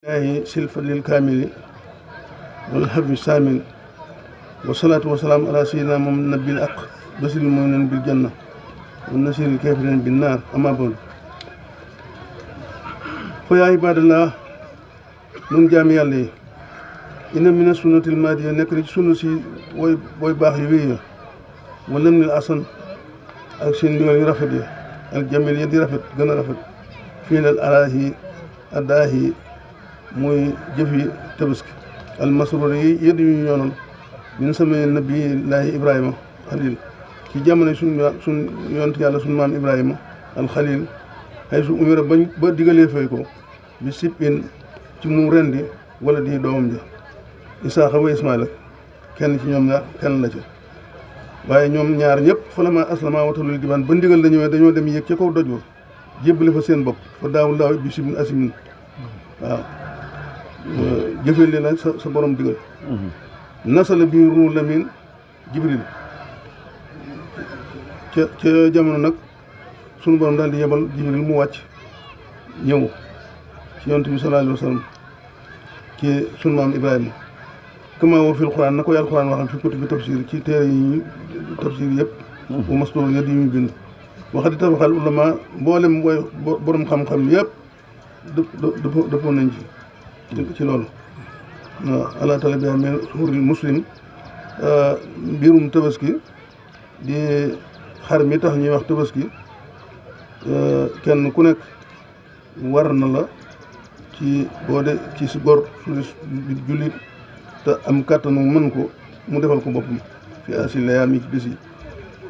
الله سلف للكامل والحب السامل والصلاة والسلام على سيدنا محمد النبي الأق بشير المؤمنين بالجنة والنصير الكافرين بالنار أما بعد فيا عباد الله من جامع الله إن من السنة المادية نكرج سنة سي وي باخ يوي ولم الأصل ak seen ndigal yu rafet yi ak jamil yi di rafet gën a rafet fii nal alaahi addaahi muy jëf yi tabaski almasroor yi yëdd yu ñoonal min sama nabi laahi ibrahima xalil ci jamono suñ yonent yàlla suñ maam ibrahima alxalil xay su umira ba digalee fay ko bi sippin ci mu rendi wala di doomam ja isaaxa wa ismaila kenn ci ñoom ñaar kenn la ca waaye ñoom ñaar ñëpp fa la ma aslama watalul gibaan ba ndigal la ñëwee dañoo dem yéeg ca kaw doj wa jébbale fa seen bopp fa daawul laaw bi simin asimin waaw jëfee li la sa borom digal nasala bi ruul lamin jibril ca jamono nag sunu borom daal di yebal jibril mu wàcc ñëw ci yonent bi sallallahu alayhi wa sallam ci sunu maam ibrahima kama woo fil xuraan na ko yàlla xuraan waxam fi kutubi tafsir ci téere yi tafsir yëpp bu mastoor yëpp yi ñu bind waxati tabaxal ulama mboolem booy borom xam-xam yëpp dëppoo nañ ci loolu waaw ala tala bi min suhuril muslim mbirum tabaski di xar mi tax ñuy wax tabaski kenn ku nekk war na la ci boo de ci si gor su jullit te am kàttanu mën ko mu defal ko boppam fi asi layaami ci bis yi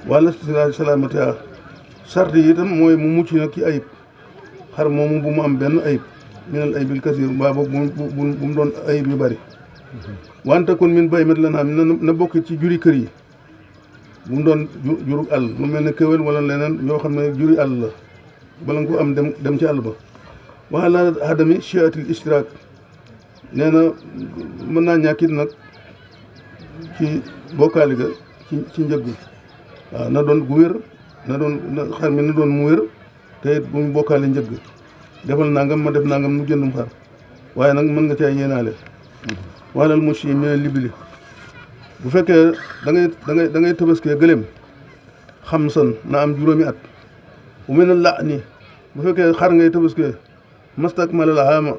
wala salaamatiha sart yi itam mooy mu mucc nag ci ayib xar moomu bu mu am benn ayib minal ayibil kasir mbaa boog bu mu doon ayib yu bari wante kon min bay mat la naa na bokk ci juri kër yi bu mu doon jurug àll lu mel ne kéwél wala leneen yoo xam ne juri àll la bala nga ko am dem ci àll ba waxala hadami chiatil istiraak nee na mën naa ñàkkit nag ci bokkaali ga ci njëg waaw na doon gu wér na doon xar mi na doon mu wér te it bu mu bokkaali njëg defal nangam ma def nangam mu jëndum xar waaye nag mën nga caa yéenaale waalal mu si mine libili bu fekkee da ngay tabaskee gëléem xam san na am juróomi at bu mel ne la ni bu fekkee xar ngay tabaskee mastak malal ama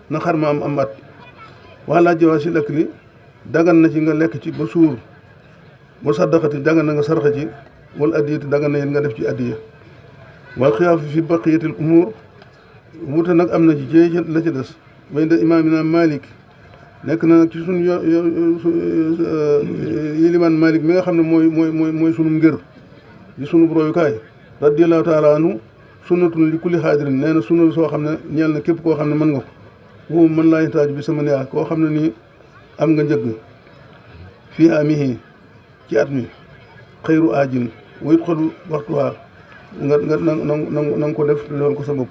na xar ma am at wala jawaa si lekk li dagan na ci nga lekk ci ba suur ba saddaqati dagan na nga sarxa ci wala addiyati dagan na yit nga def ci addiya wal xiyaafu fi baqiyatil umur wuute nag am na ci la ci des bay da imaamina Malik nekk na nag ci suñu yilimaan Malik mi nga xam ne mooy sunu ngër di sunu royukaay radiyallahu taala anhu sunnatun li kulli xaadirin nee na sunna soo xam ne ñeel na képp koo xam ne mën nga ko wuu mën laa taaj bi sama neex koo xam ne nii am nga njëgg fii amihi ci at mi xëyru aajin wayit xolu waxtuwaa nga nga ko def defal ko sa bopp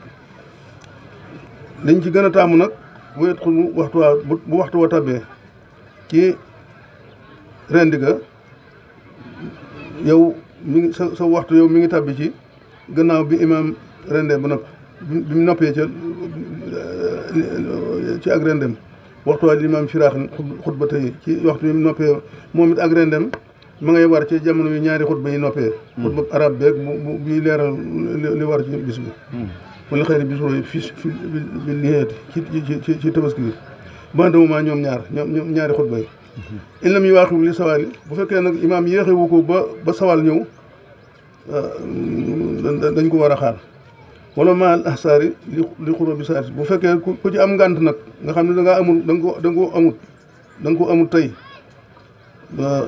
liñ ci gën a taamu nag wayit xolu waxtuwaa bu waxtu wa tabee ci rendi ga yow mi ngi sa waxtu yow mi ngi tabbi ci gannaaw bi imaam rende ba nopp bi mu noppee ci ak rendem waxtu waa limaam firaax xutba tey ci waxtu bi mu noppee moom it ak rendem ma ngay war ci jamono yi ñaari xutba yi noppee xutba arab beeg bu bi leeral li war ci bis bi wala xëy na bis roy bi liyeeti ci tabaski bi bandamuma ñoom ñaari xutba yi in lam yi waaxiwu li sawaal yi bu fekkee nag imaam yéexewu ko ba sawal ñëw dañ ko war a xaar wala maal ahsaari li xuro bi saari bu fekkee ku ci am ngànt nag nga xam ne da ngaa amul da nga ko amul tey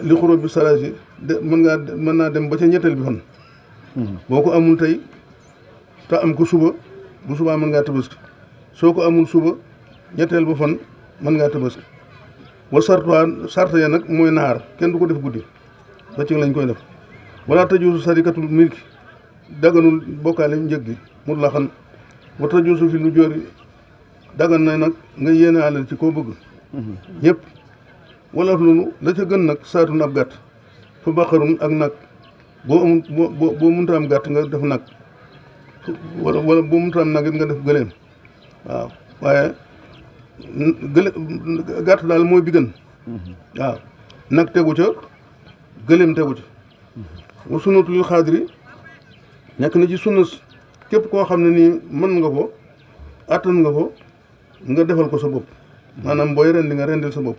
li xuro bi saari de mën naa dem ba ca ñetteel bi fan boo ko amul tey te am ko suba bu subaa mën ngaa tabaski soo ko amul suba ñetteel ba fan mën ngaa tabaski wa sarta ya nag mooy naar kenn du ko def guddi ba ci lañ koy def wala tajuusu sarikatul milki daganul bokkaale njëg gi mut la xan wa tajuusu fi lu jóori dagan na nag nga yéene alal ci koo bëgg ñëpp wala loolu la ca gën nag saatun ab gàtt fa baqarun ak nag boo mënta am gàtt nga def nag wala boo mënta am nag it nga def gëléem waaw waaye gële gàtt daal mooy bi gën waaw nag tegu ca gëléem tegu ca wa sunnatul xaadiri nekk na ci sunnas képp koo xam ne nii mën nga ko attan nga ko nga defal ko sa bopp maanaam booy rendi nga rendil sa bopp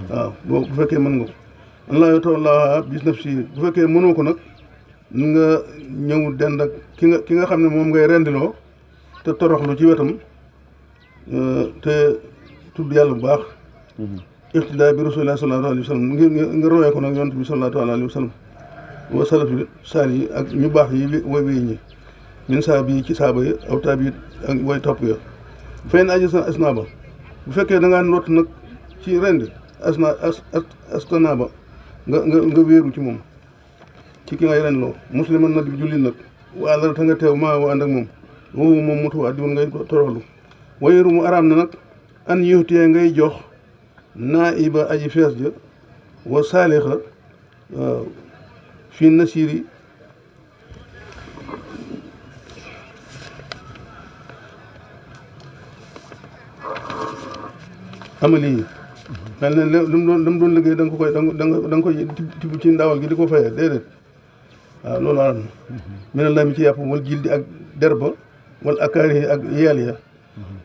waaw bu fekkee mën nga ko allah yo tawalla bis nafsi bu fekkee mënoo ko nag nga ñëw dend ak ki nga xam ne moom ngay rendiloo te toroxlu ci wetam te tudd yàlla bu baax iqtidaa bi rasulillah sallallahu alayhi wa sallam nga royee ko nag yonent bi sallallahu alayhi wa sallam wa salafi saal yi ak ñu baax yi way wéy ñi min saa bi ci saaba yi aw tabi ak way topp ya fay na aji sa asna ba bu fekkee da ngaa lot nag ci rendi astana ba nga wéeru ci moom ci ki ngay ren loo musliman na di jullit nag waa dara ta nga teew maa wa ànd ak moom woowu moom mutu waa diwoon ngay toroxlu wayeeru mu araam na nag an yuxtiyee ngay jox naa iba aji fees ja wa saalixa fii nasiri amali yi mel ne lu mu doon liggéey da nga koy tibb ci ndawal gi di ko fayee déedéet waaw loolu aram mi ne la mi ci yàpp wal jildi ak derba wala akaari yi ak yeel ya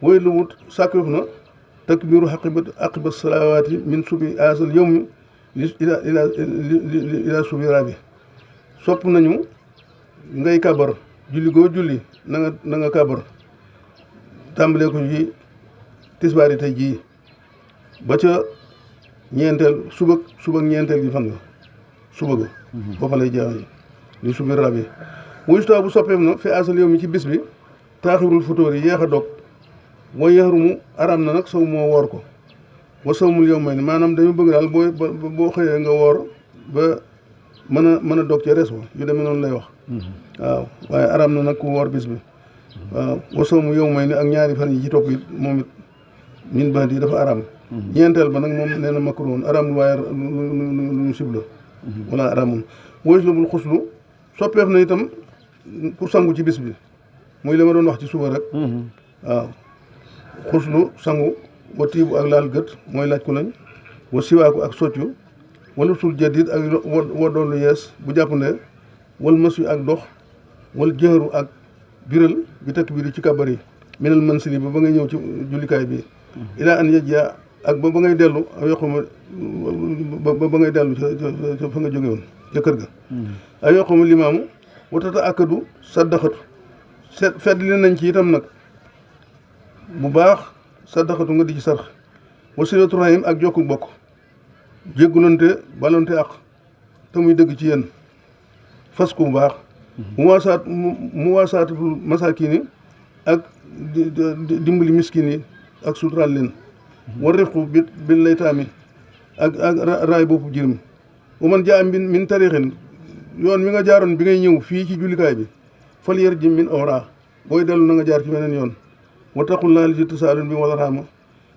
woy lu wut sàkkwef na takbiru aqiba salawaati min subi asal yawmi ila subi rabi sopp nañu ngay kabar julli goo julli na nga kabar tàmbalee ko ci tisbaar yi tey jii ba ca ñeenteel suba ñeenteel gi fan nga suba ga foofa lay jeexee li subi rabi wuyusta bu soppeem na fi asal yow mi ci bis bi taaxirul futóor yi yeex a dog wa yaxrumu araam na nag saw moo woor ko wa sawmul yow may ni maanaam dañu bëgg daal boo xëyee nga woor ba mën a dog ca res wa yu demee noonu lay wax waaw waaye araam na nag ku woor bis bi waaw wa sawmu yow may ni ak ñaari fan yi ci topp it moom it min ba di dafa araam ñeenteel ba nag moom nee na makruun araamul waaye lu ñu sibla wala araamul wóois la bul xuslu soppeef na itam pour sangu ci bis bi muy li ma doon wax ci suba rek waaw xuslu sangu wa tiibu ak laal gët mooy laaj ko lañ wa siwaaku ak soccu wala sul jadid ak wodoolu yees bu jàppande wal masu ak dox wal jëharu ak biral bi takbiir ci kabar yi minal mansili ba ngay ñëw ci jullikaay bi ilaa an yajja ak ba ngay dellu a yoquma ba ngay dellu ca fa nga jóge woon ca kër ga a yoquma limaamu watata akadu saddaxatu fedd li nañ ci itam nag bu baax saddaxatu nga di ci sarx wasilatu rahim ak jokku bokk jéggulante balonte ak te muy dëgg ci yéen fas ku bu baax mu waasaatul masakini ak dimbali miskin yi ak suturaal leen war rifqu bi laytaami ak raay boppu jirim bu man jaa min tarixin yoon mi nga jaaroon bi ngay ñëw fii ci jullikaay bi fal yar ji min awra booy dellu na nga jaar ci beneen yoon wa taqullaa li tasaalun bi wala raama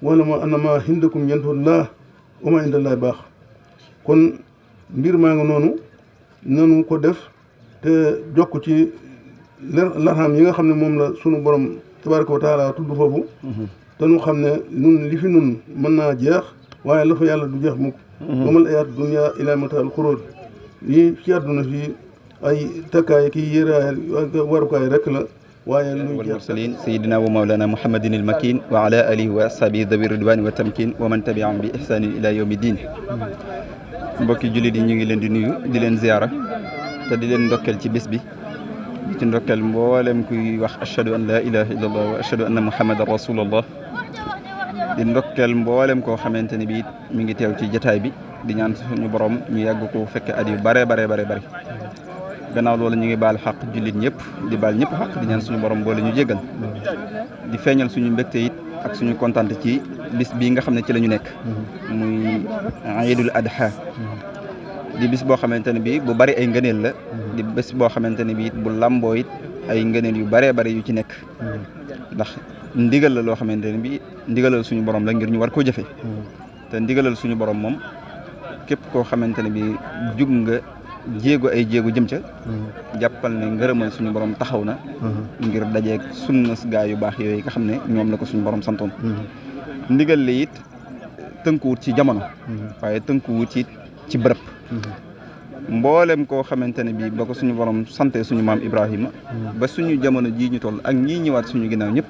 wala ma annama hindakum yanfa'ullah wa ma indallahi baax kon mbir maa nga noonu nanu ko def te jokk ci larxam yi nga xam ne moom la sunu borom tabaraka wa taala tudd foofu te nu xam ne nun li fi nun mën naa jeex waaye la fa yàlla du jeex mukk wamal ayaat dunya ila mataal xuróoj lii ci àdduna fii ay takkaay kii yéraay warukaay rek la waaye luy jeex mursalin sayidina wa mawlana muhammadin il makin wa ala alihi wa ashabihi dawi ridwani wa tamkin wa man tabi'ahum bi ihsanin ila yawmi din mbokki jullit yi ñu ngi leen di nuyu di leen ziyaara te di leen ndokkeel ci bis bi ci ndokkeel mboolem kuy wax ashhadu an la ilaha illa allah wa ashhadu anna muhammadan rasulullah di ndokkeel mboolem koo xamante ne bi mi ngi teew ci jataay bi di ñaan suñu borom ñu yàgg ko fekke at yu bare gannaaw loolu ñu ngi baal xaq jullit ñëpp di baal ñëpp xaq di ñaan suñu borom boole ñu jéggal di feeñal suñu mbégte it ak suñu kontaan ci bis bii nga xam ne ci la ñu nekk muy Iidul Adha di bis boo xamante ne bii bu bari ay ngëneel la di bis boo xamante ne bii bu lamboo it ay ngëneel yu baree bari yu ci nekk ndax ndigal la loo xamante ne bii ndigalal suñu borom la ngir ñu war koo jëfe te ndigalal suñu borom moom képp koo xamante ne bii jug nga jéego jëm ca jàppal ne ngërëmal suñu borom taxaw na ngir dajeeg sunna gaa yu baax yooyu nga xam ne ñoom la ko suñu borom santoon ndigal li it tënkuwut ci jamono waaye tënkuwut it ci bërëb mboolem koo xamante ne bii ba ko suñu borom sante suñu maam Ibrahima ba suñu jamono jii ñu toll ak ñii ñëwaat suñu ginnaaw ñëpp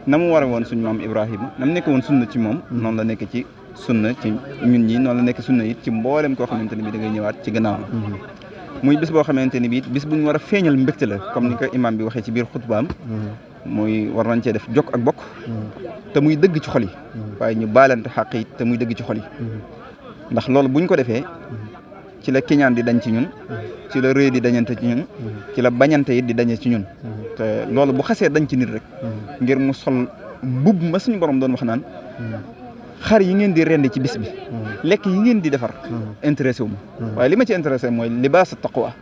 na mu war a woon suñu maam Ibrahima na mu nekk woon sunna ci moom noonu la nekk ci sunna ci ñun ñi noonu la nekk sunna it ci mboolem koo xamante ne bii da ngay ñëwaat ci gannaaw muy bis boo xamante ne bii bis bu ñu war a feeñal mbégte la comme ni ko imam bi waxee ci biir xutbaam muy war nañ cee def jokk ak bokk te muy dëgg ci xol yi waaye ñu baalante xàq it te muy dëgg ci xol yi ndax loolu buñ ko defee ci la kiñaan di dañ ci ñun ci la rëy di dañante ci ñun ci la bañante it di dañe ci ñun te loolu bu xasee dañ ci nit rek ngir mu sol mbubb ma suñu borom doon wax naan xar yi ngeen di rendi ci bis bi lekk yi ngeen di defar intéressé wu ma waaye li ma ci intéressé mooy libaas taqwa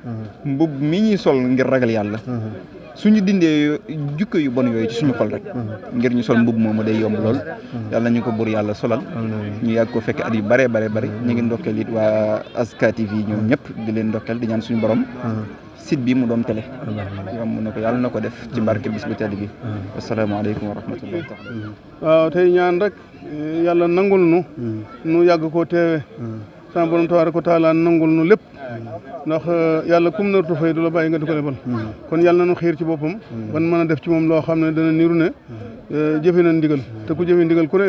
mbubb mi ñuy sol ngir ragal yàlla suñu dindee jukko yu bon yooyu ci suñu xol rek ngir ñu sol mbubb moomu day yomb lool yàlla ñu ko bur yàlla solal ñu yàgg ko fekk at yu bare ñu ngi ndokkeel it waa Azka TV ñoom ñëpp di leen ndokkeel di ñaan suñu borom site bi mu doon télé yomb na ko yàlla na ko def ci barke bis bu tedd bi asalaamaaleykum wa rahmatullahi taala waaw tey ñaan rek yàlla nangul nu yàgg koo teewe sama borom tabaaraka wa taala nangul nu lépp ndax yàlla kum nartu fay du la bàyyi nga di ko lebal kon yàlla nañu xiir ci boppam ban mën a def ci moom loo xam ne dana niru ne jëfe na ndigal te ku jëfe ndigal ku ne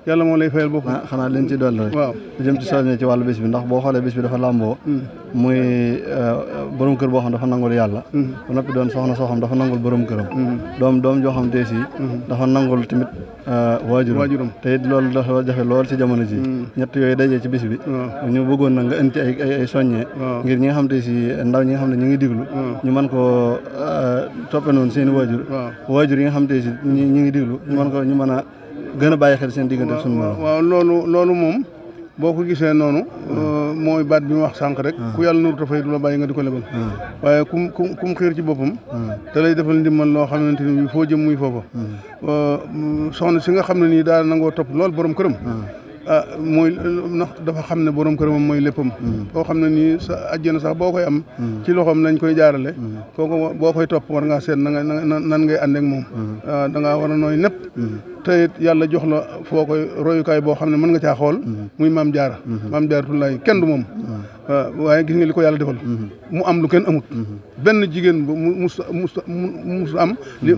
yàlla moo lay fayal boppam xanaa leen ci dolli rek waaw jëm ci soññee ci wàllu bis bi ndax boo xoolee bis bi dafa làmboo muy borom kër boo xam dafa nangul yàlla ba noppi doon soxna soo xam dafa nangul borom këram doom joo xam te si dafa nangul tamit waajuram te it loolu dafa jafe lool ci jamono ji ñett yooyu dajee ci bis bi ñu bëggoon na nga indi ay soññee ngir ñi nga xam te si ndaw ñi nga xam ne ñu ngi diglu ñu mën koo toppe noonu seen i waajur yi nga xam te si ñi ngi diglu ñu mën a gën a bàyyi xel seen diggante suñu morom waaw loolu moom boo ko gisee noonu mooy baat bi mu wax sànq rek ku yàlla nuru tafay du la bàyyi nga di ko lebal waaye kum xiir ci boppam te lay defal ndimbal loo xamante ni bi foo jëm muy foofa soxna si nga xam ne nii daal nangoo topp lool borom këram mooy ndax dafa xam ne borom këram mooy léppam boo xam ne nii sa àjjana sax boo koy am ci loxoom lañ koy jaarale kooku boo koy topp war ngaa seet nan ngay ànd ak moom da ngaa war a nooy nepp te it yàlla jox la foo koy royukaay boo xam ne mën nga caa xool muy maam jaaratullaay kenn du moom waaye gis nga li ko yàlla defal mu am lu kenn amut benn jigéen bu mus am li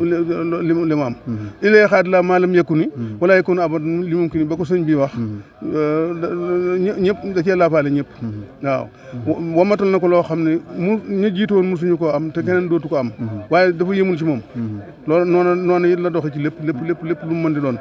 mu am ilay xaat la maalam yekku ni wala yekku ni abad li mum ki ni ba ko sëñ bi wax ñëpp da cee laafaale ñëpp waaw wamatal na ko loo xam ne ñu jiitoon musuñu koo am te keneen dootu ko am waaye dafa yëmul ci moom loolu noonu it la doxe ci lépp lu mu mën di doon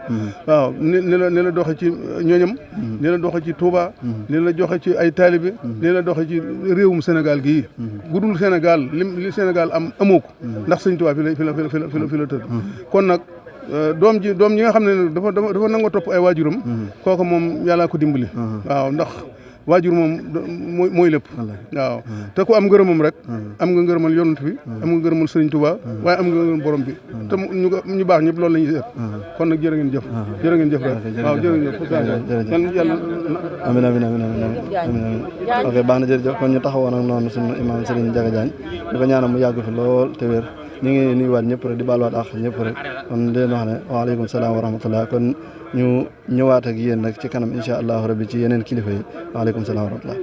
waaw ni la doxe ci ñoñam ni la doxe ci Touba ni la doxe ci ay taalibe ni la doxe ci réewum Sénégal gii gudul Sénégal li Sénégal am amoo ko ndax sëñ Touba fi la tëdd kon nag doom ñi nga xam ne dafa nangoo topp ay waajuram kooku moom yàllaa ko dimbali waaw ndax waajur moom mooy lépp waaw te ku am ngërëmam rek am nga ngërëmal yonent bi am nga ngërëmal sëriñ Touba waaye am nga ngërëmal borom bi te ñu baax ñëpp loolu la ñuy seet kon nag jërë ngeen jëf rek waaw jërë ngeen jëf yàlla amiin ok baax na jërëjëf kon ñu taxawoon ak noonu suñu imam Serigne Ndiaga Diagne di ko ñaanal mu yàgg fi lool te wér ñu ngi nuyuwaat ñëpp rek di baaluwaat ak ñëpp rek kon leen wax ne waaleykum salaam wa rahmatullah kon ñu ñëwaat ak yéen nag ci kanam incha allahu rabbi ci yeneen kilifa yi waaleykum salaam wa rahmatullah